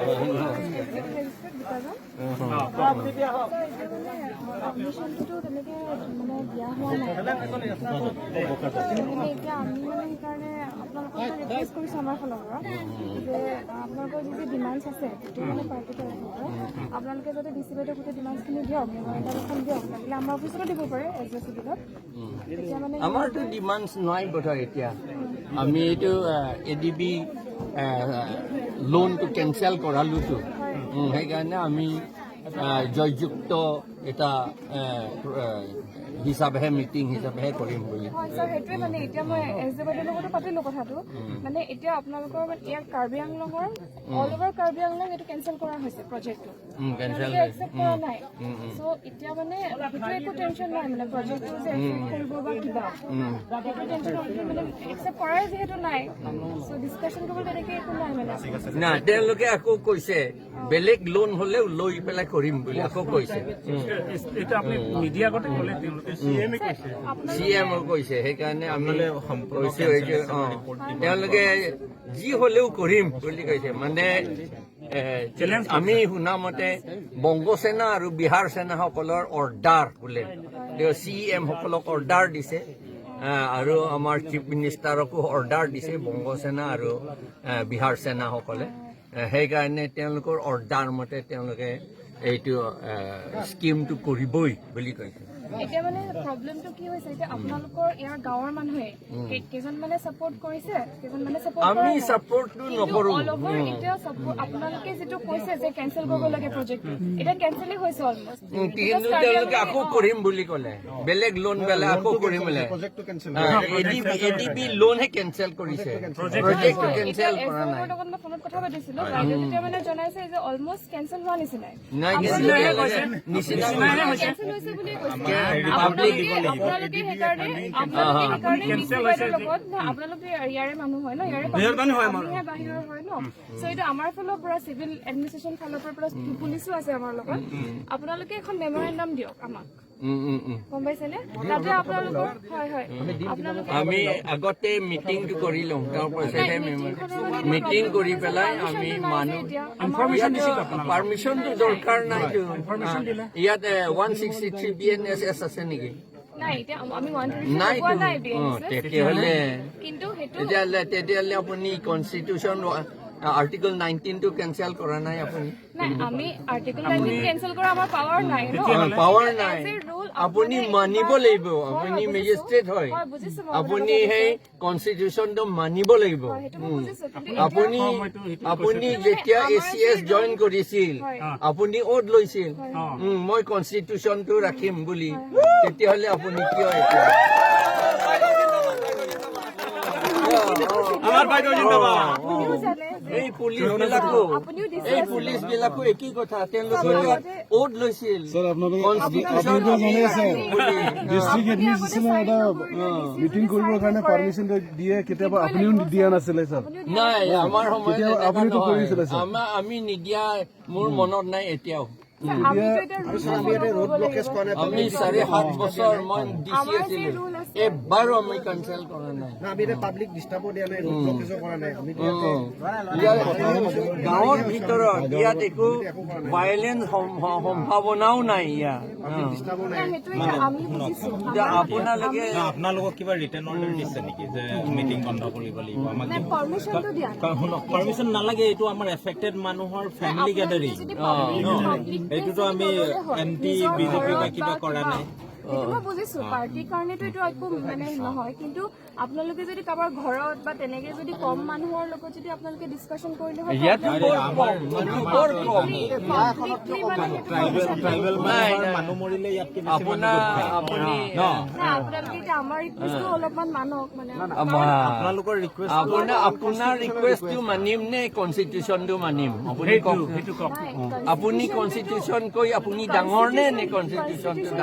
বোকাজান। পাৰ্মিশ্যনটোতো তেনেকৈ মানে দিয়া হোৱা নাই। মানে এতিয়া আমি মানে সেইকাৰণে আপোনালোকক ৰিকুৱেষ্ট কৰিছোঁ আমাৰ ফালৰ পৰা যে আপোনালোকৰ যি যি ডিমাণ্ডছ আছে, গোটেই মানে পাৰ্টিৰ তৰফৰ পৰা আপোনালোকে যাতে ডি চি বাইদেউক গোটেই ডিমাণ্ডছখিনি দিয়ক, মেমৰেণ্ডাম এখন দিয়ক। লাগিলে আমাৰ অফিচতো দিব পাৰে, এছ ডি চিভিলত। তেতিয়া মানে আমাৰতো ডিমাণ্ডছ নাই বোধহয়। এতিয়া আমি এইটো এডিবি লোনটো কেঞ্চেল কৰালোতো। সেইকাৰণে আমি জয়যুক্ত এটা হিচাপেহে, মিটিং হিচাপেহে কৰিম বুলি। হয় ছাৰ, সেইটোৱে মানে এতিয়া মই এছ ডি বাইদেউৰ লগতো পাতিলো কথাটো। মানে এতিয়া আপোনালোকৰ মানে ইয়াৰ কাৰ্বি আংলঙৰ, অল অভাৰ কাৰ্বি আংলং এইটো কেঞ্চেল কৰা হৈছে প্ৰজেক্টটো। কেঞ্চেল। তেওঁলোকে একচেপ্ট কৰা নাই। চ' এতিয়া মানে সেইটো একো টেনশ্যন নাই, মানে প্ৰজেক্টটো যে এফেক্ট কৰিব বা কিবা, সেইটো টেনশ্যন মানে একচেপ্ট কৰাই যিহেতু নাই, চ' ডিছকাশ্যন কৰিবলৈ তেনেকে একো নাই মানে। না, তেওঁলোকে আকৌ কৈছে বেলেগ লোন হলেও লৈ পেলাই কৰিম বুলি আকৌ কৈছে। এইটো আপুনি মিডিয়া আগতে ক'লে, তেওঁলোকে চি এম কৈছে। চি এম কৈছে। সেইকাৰণে আমি কৈছো এই যে তেওঁলোকে যি হলেও কৰিম বুলি কৈছে। মানে আমি শুনা মতে বংগ সেনা আৰু বিহাৰ সেনাসকলৰ অৰ্ডাৰ বোলে, তেওঁ চি এম সকলক অৰ্ডাৰ দিছে আৰু আমাৰ চিফ মিনিষ্টাৰকো অৰ্ডাৰ দিছে বংগ সেনা আৰু বিহাৰ সেনাসকলে। সেইকাৰণে তেওঁলোকৰ অৰ্ডাৰ মতে তেওঁলোকে এইটো স্কিমটো কৰিবই বুলি কৈছে। এতিয়া মানে প্ৰব্লেমটো কি হৈছে, এতিয়া আপোনালোকৰ ইয়াৰ গাঁৱৰ মানুহে কেইজনমানে ছাপৰ্ট কৰিছে, কেইজনমানে ছাপৰ্ট আমি ছাপৰ্টটো নকৰো। অল অভাৰ এতিয়া support আপোনালোকে যিটো কৈছে যে কেঞ্চেল কৰিব লাগে প্ৰজেক্টটো, এতিয়া কেঞ্চেলেই হৈছে অলমষ্ট। কিন্তু তেওঁলোকে আকৌ কৰিম বুলি ক'লে, বেলেগ লোন পেলাই আকৌ কৰিম বোলে। এডিবি লোনহে কেঞ্চেল কৰিছে, প্ৰজেক্টটো কেঞ্চেল কৰা নাই। লগত মই ফোনত কথা পাতিছিলো, বাইদেউ তেতিয়া মানে জনাইছে যে অলমষ্ট কেঞ্চেল হোৱা নিচিনাই। নাই, নিচিনা। কেঞ্চেল হৈছে বুলিয়ে কৈছে। আপোনালোকে সেইকাৰণে ডিচি বাইদেউৰ লগত ন, আপোনালোকে ইয়াৰে মানুহ হয় ন, ইয়াৰে আমিহে বাহিৰৰ হয় ন। চ' এইটো আমাৰ ফালৰ পৰা, চিভিল এডমিনিষ্ট্ৰেশ্যন ফালৰ পৰা, প্লাছ পুলিচো আছে আমাৰ লগত, আপোনালোকে এখন মেমৰেণ্ডাম দিয়ক আমাক। উম, উম, উম। গম পাইছেনে? তাতে আপোনালোকৰ, হয়, আপোনালোকে আমি আগতে মিটিংটো কৰি লওঁ, তাৰপাছতহে মিটিং কৰি পেলাই আমি মানুহ ইনফৰমেশ্যন দিছিল আপোনালোকক? পাৰ্মিশ্যনটো দৰকাৰ নাইতো। ইয়াত 163 বিএনএছএছ আছে নেকি? নাই, এতিয়া আমি 133 নাইতো। লগোৱা নাই বি তেতিয়াহ'লে কিন্তু সেইটো তেতিয়াহ'লে আপুনি কনষ্টিটিউশ্যন আৰ্টিকল 19টো কেঞ্চেল কৰা নাই আপুনি। নাই, আমি আৰ্টিকল 19 কেঞ্চেল কৰা আমাৰ পাৱাৰ নাই ন। পাৱাৰ নাই। As a rule, আপুনি মানিব লাগিব। আপুনি মেজিষ্ট্ৰেট হয়। হয়, বুজিছো মই আপোনাৰ আপুনি কথাটো। সেই কনষ্টিটিউশ্যনটো মানিব লাগিব। হয়, সেইটো মই বুজিছো, কিন্তু আপুনি যেতিয়া এচিএছ জইন কৰিছিল, আপুনি অ'থ লৈছিল মই কনষ্টিটিউশ্যনটো ৰাখিম বুলি। তেতিয়াহ'লে আপুনি কিয় এতিয়া আমাৰ বাইদেউ জিন্দাবাদ। আপুনিও জানে যে এই পুলিচ বিলাকো আপুনিও দিছে। এই পুলিচ বিলাকো একেই কথা। তেওঁলোকে অ'থ লৈছিল স্যাৰ, আপোনালোকে কনষ্টিটিউশ্যন আপোনালোকে জানে স্যাৰ, বুলি। ডিষ্ট্ৰিক্ট এডমিনিষ্ট্ৰেশ্যনৰ এটা মিটিং কৰিবৰ কাৰণে পাৰ্মিশ্যন দিয়ে কেতিয়াবা, আপুনিও দিয়া নাছিলে স্যাৰ। নাই, আমাৰ সময়ত কেতিয়াবা এনেকুৱা আপুনিতো নহয়। কৰিছিলে, ছাৰ। আমি নিদিয়া মোৰ মনত নাই এতিয়াও। আমিতো এতিয়া ৰুল ফ'ল' কৰিব লাগিব। আমি 7.5 বছৰ মই ডি চি আমাৰ যে আছিলো, rule আছে। এবাৰো আমি কেঞ্চেল কৰা নাই। আমি এতিয়া পাব্লিক ডিষ্টাৰ্বো দিয়া নাই, ৰোড ব্লকেজো কৰা নাই আমি। ইয়াত গাঁৱৰ ভিতৰত ইয়াত একো ভায়লেন্স সম্ভাৱনাও নাই ইয়াত। ডিষ্টাৰ্বো নাই। নাই, সেইটো এতিয়া আমি বুজিছো। এতিয়া আপোনালোকে আপোনালোকক কিবা ৰিটেন অৰ্ডাৰ দিছে নেকি যে মিটিং বন্ধ কৰিব লাগিব আমাক? নাই, পাৰ্মিশ্যনটো দিয়া নাই। শুনক, পাৰ্মিশ্যন নালাগে। এইটো আমাৰ এফেক্টেড মানুহৰ ফেমিলি গেডাৰিং। যদি public এইটোতো যদি আমি নললে হয়, এণ্টি নিজৰ বিজেপি বা ঘৰত কিবা কৰা নাই। সেইটো মই বুজিছো, পাৰ্টিৰ কাৰণেতো এইটো একো মানে নহয়। কিন্তু আপোনালোকে যদি কাৰোবাৰ ঘৰত বা তেনেকে যদি কম মানুহৰ লগত যদি আপোনালোকে ডিছকাশ্যন কৰিলে হয়। ইয়াত বৰ কম মানুহ, বৰ কম। Publicly মানে সেইটো ট্ৰাইবেল ট্ৰাইবেল নাই, মানুহৰ নাই। মানুহ মৰিলে ইয়াতকে বেছি মানুহ আপোনাৰ গোট খায়। আপুনি ন? নাই, আপোনালোকে এতিয়া আমাৰ ৰিকুৱেষ্টটো অলপমান মানক মানে। আপোনালোকৰ ৰিকুৱেষ্ট আপোনাৰ ৰিকুৱেষ্টটো মানিম নে কনষ্টিটিউশ্যনটো মানিম, আপুনি কওক। সেইটো কওক। নাই, আপুনি কনষ্টিটিউশ্যন কৈ আপুনি ডাঙৰ নে কনষ্টিটিউশ্যনটো ডাঙৰ?